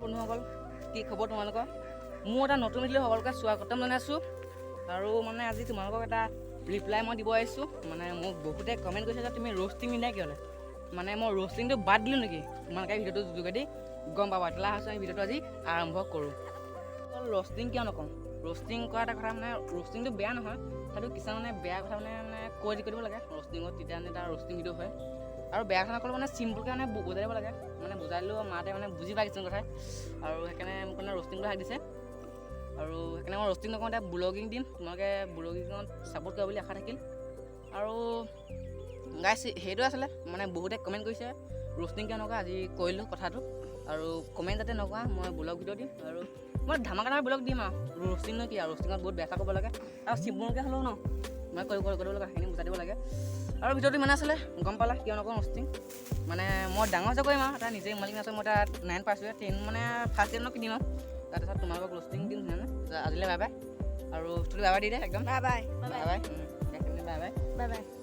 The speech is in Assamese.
বন্ধুসকল, কি খবৰ তোমালোকৰ? মোৰ এটা নতুন ভিডিঅ' সকলোকে স্বাগতম জনাইছোঁ। আৰু মানে আজি তোমালোকক এটা ৰিপ্লাই মই দিব আহিছোঁ। মানে মোক বহুতে কমেণ্ট কৰিছে যে তুমি ৰ'ষ্টিং নিদিয়া কিয়লৈ? মানে মই ৰ'ষ্টিংটো বাদ দিলোঁ নেকি? তোমালোকে ভিডিঅ'টোৰ যোগেদি গম পাবা। তেতিয়াহ'লে আহাচোন, আমি ভিডিঅ'টো আজি আৰম্ভ কৰোঁ। ৰ'ষ্টিং কিয় নকওঁ? ৰ'ষ্টিং কৰা এটা কথা, মানে ৰ'ষ্টিংটো বেয়া নহয়, সেইটো কিছুমান মানে বেয়া কথা মানে মানে কৈ কৈ দিব লাগে ৰ'ষ্টিঙত, তেতিয়া মানে এটা ৰ'ষ্টিং ভিডিঅ' হয়। আৰু বেয়া কথা নক'লে মানে চিম্পুলকৈ মানে বুজাই দিব লাগে। মানে বুজাই দিলেও মাতে মানে বুজি পায় কিছুমান কথা। আৰু সেইকাৰণে মোক মানে ৰ'ষ্টিংটো হাক দিছে আৰু সেইকাৰণে মই ৰ'ষ্টিং নকৰোঁ, এতিয়া ব্লগিং দিম। তোমালোকে ব্লগিঙত ছাপোৰ্ট কৰিব বুলি আশা থাকিল। আৰু গাইছ, সেইটোৱে আছিলে, মানে বহুতে কমেণ্ট কৰিছে ৰ'ষ্টিং কিয় নকৰা। আজি কৰিলোঁ কথাটো। আৰু কমেণ্ট যাতে নকৰা, মই ব্লগ ভিডিঅ' দিম আৰু মই ধামাকা ব্লগ দিম। আৰু ৰ'ষ্টিং কি আৰু ৰ'ষ্টিঙত বহুত বেয়া ক'ব লাগে আৰু চিম্পুলকৈ হ'লেও ন মই কৰিব লাগে, সেইখিনি বুজাই দিব লাগে। আৰু ভিডিঅ'টো ইমানে আছিলে, গম পালা কিয় নকৰোঁ ৰ'ষ্টিং। মানে মই ডাঙৰ হৈছে কৰিম আৰু এটা নিজে মালিক নাছে। মই এতিয়া 9 পাইছোঁ, 10 মানে ফাৰ্ষ্ট টেনত কিনিম আৰু তাৰপিছত তোমালোকক ৰ'ষ্টিং দিম ধুনীয়া। আজিলৈ বাই বাই। আৰু তুমি বাই বাই দি দে একদম। Bye bye. Bye bye, bye bye. Bye bye.